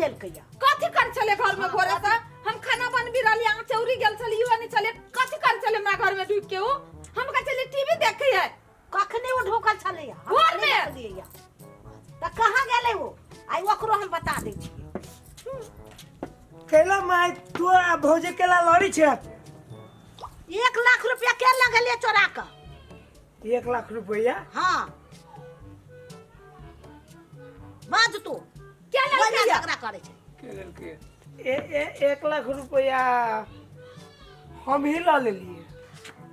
लेलकै या कथी कर छले घर में भोरे से हम खाना बनबी रहली अहाँ चौरी गेल छली इहो नहीं छले कथी कर छले हमरा घर में ढुक के उ हम कह छले टीवी देखे है कखने ओ ढोकल छलै या हम भोर नहि में? देखलियै या तऽ कहाँ गेलै ओ आइ ओकरो हम बता दै छियै कैला माय तू आ भौजी केला लड़ी छे 1 लाख रुपया के लगलियै चोरा कऽ 1 लाख रुपया हाँ बाज तू क्या बोल लड़की है? झगड़ा करै छै के लेलकै ए, ए, 1 लाख रुपया हम ही लऽ लेलियै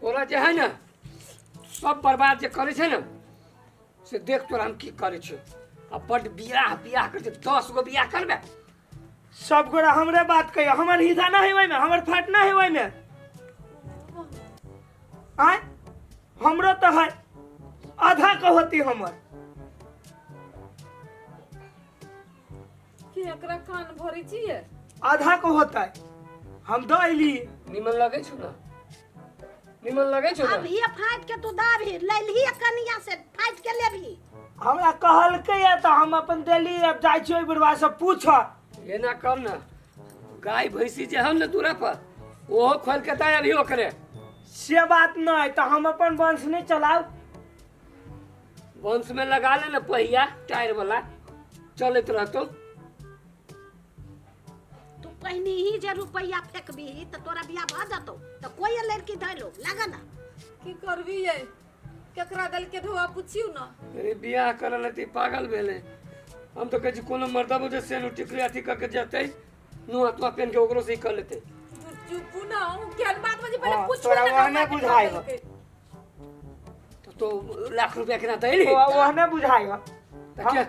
तोरा जे है ने सब बर्बाद जे करै छै ने से देख तोरा हम की करै छियौ आ बड्ड बियाह बियाह करै छै 10 गो बियाह करबै सब गोरा हमरे बात कहियो हमर हिस्सा ना है ओहिमे हमर फट ना है ओहिमे आय हमरो तो है आधा के होती हमर कि एकरा कान भरै छियै आधा के होता है हम दऽ अयली निमन लगै छौ ने निमन लगै छौ ने अभी फाटि के तू दाबही लैलही कनिया से फाटि के लेबही हमरा कहलकै या तऽ हम अपन देली अब जाइ छियै ओहि बुढ़वा से पूछ एना कर ने गाय भैंसी जे हन ने दूरा पर ओहो खोल के दे अभी ओकरे से बात नहि तऽ हम अपन वंश नहि चलाउ वंश में लगा ले ने पहिया टायर वाला चलैत रहतौ तू पहिने ही जे रुपैया फेंकबही तऽ तोरा बियाह भऽ जतौ तऽ कोई लड़की धैलो लगा ना की करबी ये केकरा दल के ढोआ पुछियौ न अरे बियाह करल हेतै पागल भेलै हम तऽ कहै छी कोनो मर्दा बुझे सेनो टिकली अथी कऽ के जेतै नुआ तुआ पेन के ओकरो से ही कऽ लेतै तू चुप ना हूँ केहन बात बजे पहिले हाँ, पूछू तोरा ना ओहने केकरा बुझाइ हो। देलकै। तऽ तो लाख रुपया केना दैली ओहने बुझाइ हो तऽ के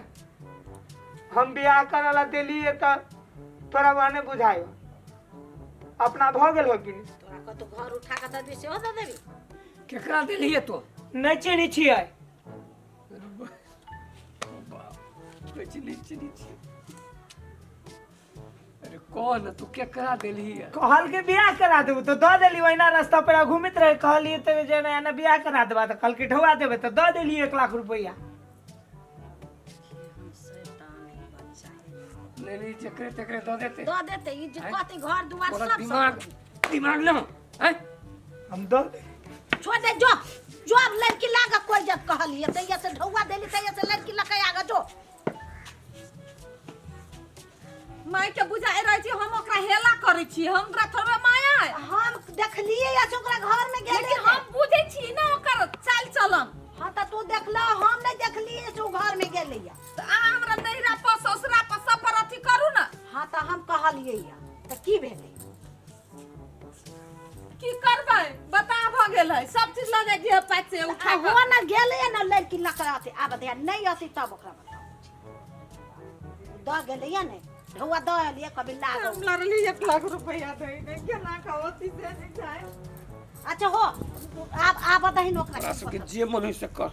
हम बियाह करऽ ला देलियै तऽ तोरा ओहने बुझाइ हो अपना भऽ गेल हो कि नहि तोरा कतौ घर उठा कऽ दऽ देबी सेहो दऽ देबी केकरा देलियै तो नहि चिन्है छियै कहै छी नहि चिन्है छियै अरे कह ने तू केकरा देलही है कहल के बियाह करा देबू तऽ दऽ देली ओहिना रास्ता पर घूमैत रहे कहलियै तऽ जे एना एना बियाह करा देबा तऽ कहलकै ढौआ देबै तऽ दऽ देलियै 1 लाख रुपैआ नहीं नहीं जकरे तकरे दऽ देते दऽ देते ई जे कहते घर दुआर तोरा सब दिमाग दिमाग न हैं हम दऽ छोड़ दे जो जो अब लड़की लाग कोई जब कहलिए तैया से ढौआ देली तैया से लड़की लके आगे जो माय के बुझाइ रहै छी हम ओकरा हेला करै छी हमरा थोड़बे माया है हम देखलिए या से ओकरा घर में गेले लेकिन हम बुझै छी ना ओकर चाल चलन हाँ तो तू देखला हम नहीं देखलिए से उ घर में गेले या तऽ अहाँ हमरा नैहरा पर ससुरा पर सब पर अथी करू ना हाँ तो हम कहलिए या तो की भेलै की करबै बता भऽ गेल है सब चीज लऽ जाइ छै पाँच से उठा आ कऽ हो ना गेले ना लड़की लके अथी आब दे नहीं अथी तब ओकरा बताबै छी दऽ गेलै या नहीं ढौआ दऽ एलियै कभी लागल हम लड़ली 1 लाख रुपया दै नहि केना कहती से नहि जाय अच्छा हो आब आब दही ओकरा तोरा सबके जे मन होइ से कर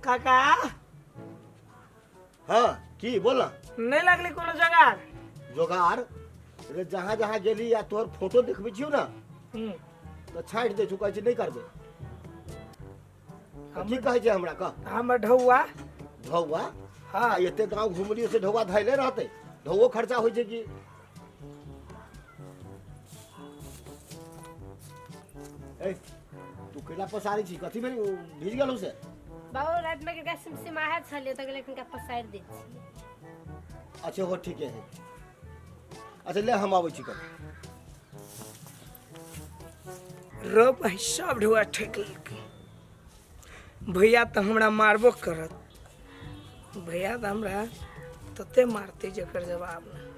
काका हाँ की बोल ना नहि लगली कोनो जोगाड़ जोगाड़ रे जहाँ जहाँ गेली या तोहर फोटो देखबै छियौ ने हम्म। तऽ छाँटि दै छौ कहै छै नहि करबै तऽ की कहै छै हमरा कह हमर ढौआ ढौआ हाँ आ एते गाँव घुमलियै से ढौआ धैले रहतै ढौओ खर्चा होइ छै कि ए तू केला पसारै छी कथी भेल भीज गेलौ से बाबू रातिमे के सिमसिमाहट छलै तऽ कहलियै कनिका पसारि दै छियै अच्छा हो ठीके है अच्छा ले हम आबै छी कल रो भाई सब ढुआ ठेक लेलकै भैया तऽ हमरा मारबो करत भैया तऽ हमरा तते मारतै जकर जवाब नहि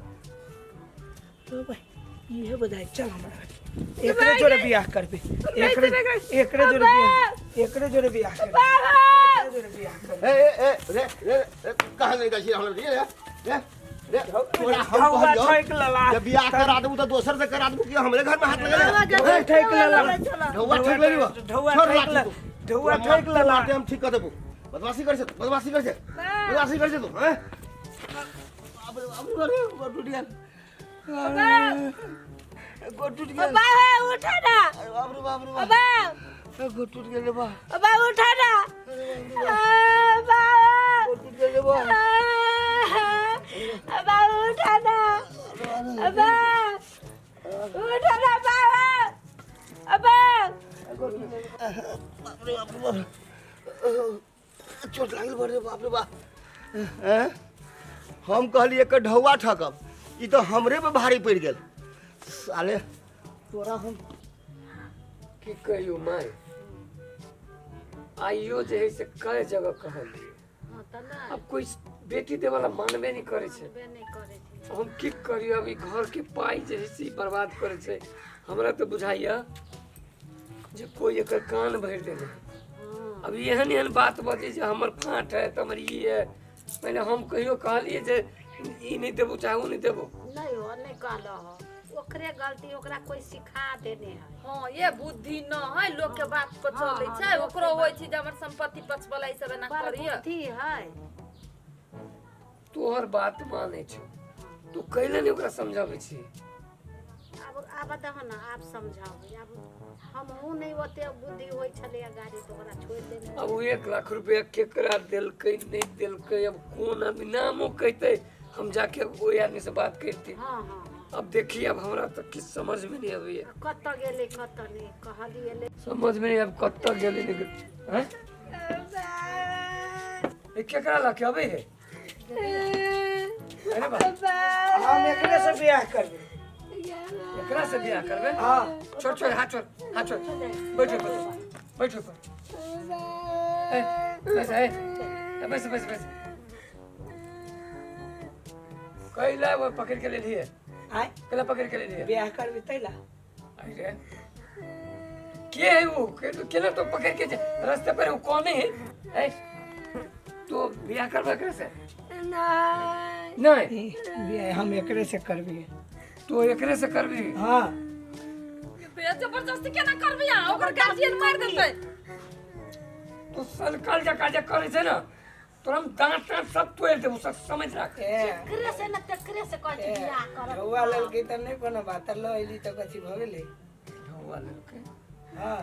तो भाई इहे बुझाइ चल हमरा एकरे जोरे बियाह करबे एकरे एकरे जोरे बियाह एकरे जोरे बियाह करबे एकरे जोरे बियाह करबे ए ए ए रे रे रे कहाँ ले जाइ छी हमरा रे रे रे तोरा हम ढौआ कहलियौ ठोकि लेला जे बियाह करा देबू तऽ दोसर से करा देबू कि हमरे घर में हाथ लगेले ढौआ ठोकि लेला ढौआ ठोकि लेली बा। ढौआ छोड़ ठोकि लाठी ले तू। ढौआ तोरा ठोकि मारते लेला मारते हम ठीक कर देबू बदमाशी कर छे तू बदमाशी कर छे बदमाशी कर छे तू हैं अब अरे बाप रे, अरे गोड़ टूट गेल। अरे गोड़ टूट गेल। बाबा उठा ना। अरे बाप रे बाप रे बाप। बाबा अरे गोड़ टूट गेल रे बा। बाबा उठा ना। अरे बाप रे बाप। बाबा गोड़ टूट गेल रे बा। बाबा उठा ना। बाबा उठा ना। बाबा बाबा बाप रे बाप रे बाप। चोट लागल बड़ रे बाप रे बाप। हैं? हम कहली एकर ढौआ ठकब, ई तो हमरे पे भारी पड़ि गेल। साले तोरा हम की कहियो माय, आइयो जे है से कई जगह कहलिए, हँ तऽ नहि अब कोई बेटी देवला मानबे नहीं करे छै। मानबे नहि करै छै। हम की करियो? अब ई घर के पाई जे है से ई बर्बाद करे छै। हमरा तऽ बुझाइया जे कोई एकर कान भरि देने। अब एहन एहन बात बजै जे हमर फाँट है तऽ हमर ई है। पहिले हम कहियो कहलिए जे ई नहीं देबो चाहे ओ नहीं देबो? नहि हो, नहि कहलह हो, ओकरे गलती, ओकरा कोई सिखा देने है। हाँ, ये बुद्धि न है, लोग के बात पर चलै हाँ, छै। लोक के ओकरो बात। होइ छै जे हमर संपत्ति पचबला ई सब एना बड़ करिय। बुद्धि है। तोहर बात मानै छौ, तू कैले नहीं ओकरा समझाबै छी? आब आब दह ने, आब समझाबै। आब हमहूँ नहि ओते बुद्धि होइ छलैए, गाड़ी तऽ ओकरा छोड़ि देने। अब ओ 1 लाख रुपया केकरा देलकै, नहीं देलकै, अब कोन आदमी नामो कहते, हम जाके ओहि आदमी से बात करती। हँ हँ हँ अब देखिए, अब हमरा तऽ किछु समझ में नहीं अबैया। आ कतऽ गेलै, कतऽ नहि, कहलियै ले। समझ में नहीं, अब कतऽ गेलै नहीं गेलै। हैं? ए, केकरा लऽ के अबै है? अरे बा। हम एकरे से बियाह करबै। एकरा से बियाह करबै? हाँ। छोड़ छोड़, हाथ छोड़, हाथ छोड़। बैठो पर, बैठो पर। ए, बैस, ए, ए, बैस बैस बैस। कैला वो पकड़ के ले लिए? आय? कैला पकड़ के ले लिए? बियाह करबै तैला। अरे के है वो? केना तो पकड़ के रास्ते पर वो कौन है? ए, तो बियाह करबा एकरा से? नहीं। नहीं? बियाह हम एकरे से करबै। तो एकरे से करबी? हाँ। बे, जबरदस्ती केना करबै अहाँ? ओकर गार्जियन मारि देतै। तो सनकल जका जे करै छै ने, तोरा हम दाँत ताँत सब तोड़ि देबो, सब समझ राख। ए। एकरे से ने तेकरे से कहै छै बियाह करब। ढौआ लेलकै तऽ नहि कोनो बात, लऽ अयली तऽ कथी भऽ गेलै? ढौआ लेलकै? हाँ।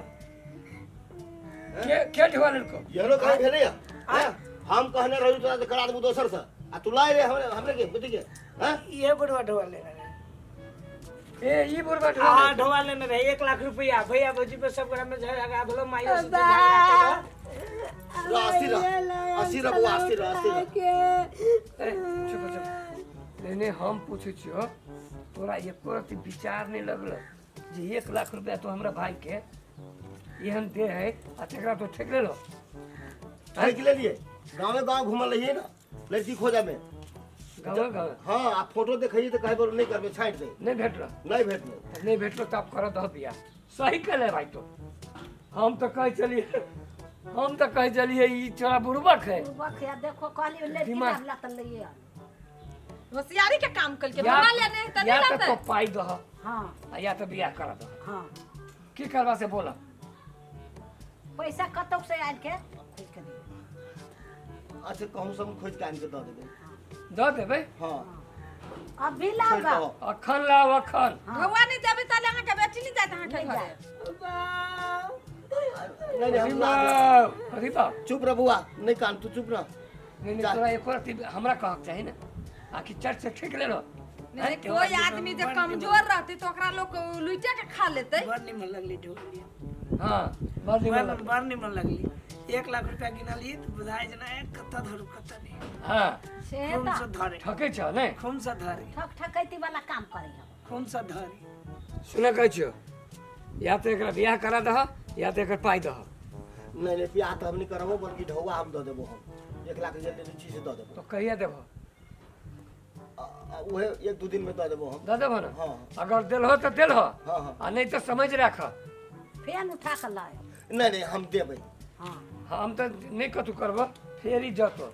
के के ढौआ लेलको? एहनो कहाँ भेलैया हैं? हम कहने रही तोरा जे करा देबू दोसर से, आ तू लाय रे हमरे हमरे के बेटी के हैं? इहे बुढ़वा ढौआ लेने रहे। ए, ई बुढ़वा ढौआ हाँ। लेलको? ढौआ लेने रहे 1 लाख रुपया। भैया भौजी पे सब गोरा में झगड़ा भेलो, माइयो से झगड़ा केलो। रह, अस्थिर रह, अस्थिर रह बौआ, अस्थिर रह, अस्थिर रह। ए, चुप चुप। नहीं नहीं, हम पूछै छियौ, तोरा एको रत्ती विचार नहीं लगल जे 1 लाख रुपया तो हमरा भाई के एहन दे है आ तकरा तो ठेक लेलो? ठेक लेलिए। गाँवे गाँव घूमल रहिए ना लड़की खोजे में। गाँव गाँव? हाँ, आ फोटो देखिए तो कहे बोलो नहीं करबे, छाँटि दे। नहीं भेटलो? नहीं भेटलो। नहीं भेटलो तो आप कर दह बियाह। सही कहले भाई। तो हम तो कहै चलिए, हम तो कहै चलिए ई छोरा बुड़बक है। बुड़बक है, देखो, कहलियै लड़की लाबला तऽ लइए आन। होशियारी के काम कलके। या बना लेने तऽ या नहीं तो लाते। तो पाई दह आ या तो बियाह करा दह। की करबा से बोला। पैसा कतौ से आनि के खोजि के दियौ। अच्छा, कहूँ सब खोज के आनि के दऽ देबै। दऽ देबै? हाँ। अभी लाओ। छोड़ि दहो। अखन लाओ, अखन। ढौआ नहीं देबै ताले अहाँके बेटी नहीं जायत अहाँके नहि घरे। जायत। नहीं नहीं, हम ला देबै। अरे बाप। चुप रह बौआ, नहीं कान, तू चुप रह। नहीं नहीं, जा। तोरा एको रत्ती हमरा कहक चाही ने, आखिर चट से ठेक लेलो। नहीं नहीं, कोई आदमी जे कमजोर रहते तो ओकरा लोग लुटे के खा लेते। बड़ निमन लगली ढौआ। हाँ, बड़ निमन बड़ लगलै। बड़ निमन लगली। 1 लाख रुपया गिनलियै तऽ बुझाइ जेना कतऽ धरू, कतऽ नहि। हाँ। से खून तऽ से धरे। ठकै छ नहि? खून से धरे। ठक ठकैती वाला काम करै हम। खून से धरे। सुन, कहै छियौ, या तऽ एकरा बियाह करा दह या तऽ एकर पाइ दह। नहीं नहीं, बियाह तऽ हम नहीं करबो, बल्कि ढौआ हम दऽ देबो। हम 1 लाख जे लेने छी से दऽ देबो। तो कहिया देबहो? उहे 1-2 दिन में दऽ देबो हम। दऽ देबहो ने? हाँ। अगर देलहो तऽ देलहो। हाँ हाँ। आ नहीं तऽ समझ राख। फेन उठा कऽ लाय। नहीं नहीं, हम देबै। हाँ। हम तऽ नहि कतहु करबो, फेर ई जतो।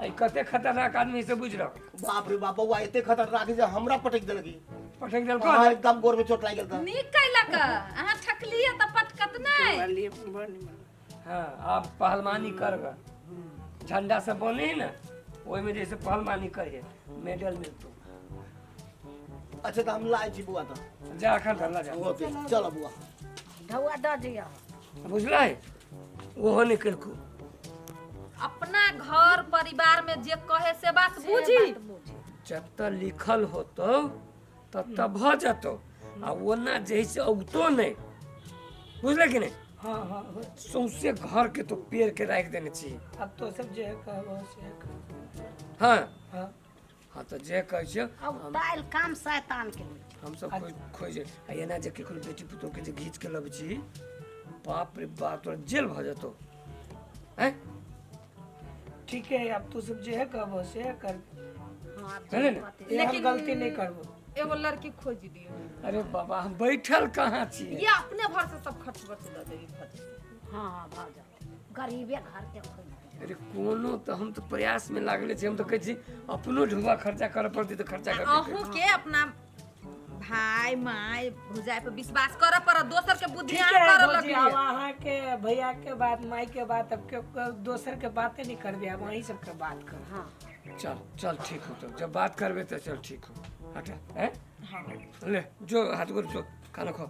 आ ई कते खतरनाक आदमी से बुझि रख। बाप रे बाप, बौआ, एते खतरनाक है जे हमरा पटक देलक ई। पटक देलको? हाँ, एकदम गोर में चोट लागि गेल तऽ। नीक कैलक, अहाँ ठकलियै तऽ पटकत नहि। कहलियै, बड़ निमन। हाँ, आब पहलवानी करग, झंडा सब बने ने। ओहिमे जैसे पहलवानी करिहे मेडल मिलतौ। अच्छा तऽ हम लाइ छी बौआ तऽ। जा एखन धरला जा। ओके चल बौआ। ढौआ दऽ दिअ। बुझलै ओहो नहि केलकौ। अपना घर परिवार में जे कहे से बात बुझी। जतऽ लिखल होतौ ततऽ भऽ जेतौ आ ओना जे है से औतो नहि, बुझले कि नहि? हाँ हाँ हाँ। सौंसे घर के तो पेड़ के राखि देने छी। अब तो सब जे है कहबो से कहबो। हाँ। हाँ। हाँ तऽ जे कहै छियौ। अब ताइल काम शैतान के होइ छै। हमसब खोज खोज आ एना जे ककरो बेटी पुतोहके जे घीच के लबै छी, बाप रे बाप, तोरा जेल भऽ जेतौ। हैं? ठीक है, अब तू सब जे है कहबो से कर। हाँ, आब बुझले ने? जे ये हम लेकिन- गलती नहीं करबो। एगो लड़की खोज दियौ। अरे बाबा, हम बैठल कहाँ छी? ये अपने भर से सब खर्च बर्च दऽ देबी भऽ जेतै। हाँ हाँ भऽ जेतै। गरीबे घर के खोजि दियौ। अरे कोनो तऽ हम तऽ प्रयास में लागले छी। हम तऽ कहै छी अपनो ढुआ खर्चा करऽ पड़तै तऽ खर्चा आ कर। अहूँ के अपना भाई माय भुजाई पर विश्वास करऽ पड़त, दोसर के बुद्धि ठीक अहाँ है करऽ भौजी, लगलियै। अब अहाँ के भैया के बात, माई के बात, अब के दोसर के बातें नहीं करबे, अब वही सबके बात कर। हाँ चल चल ठीक हो, तो जब बात करबे तो चल ठीक हो। हटा हैं ले जो हाथ गोड़ धो, खाना खो।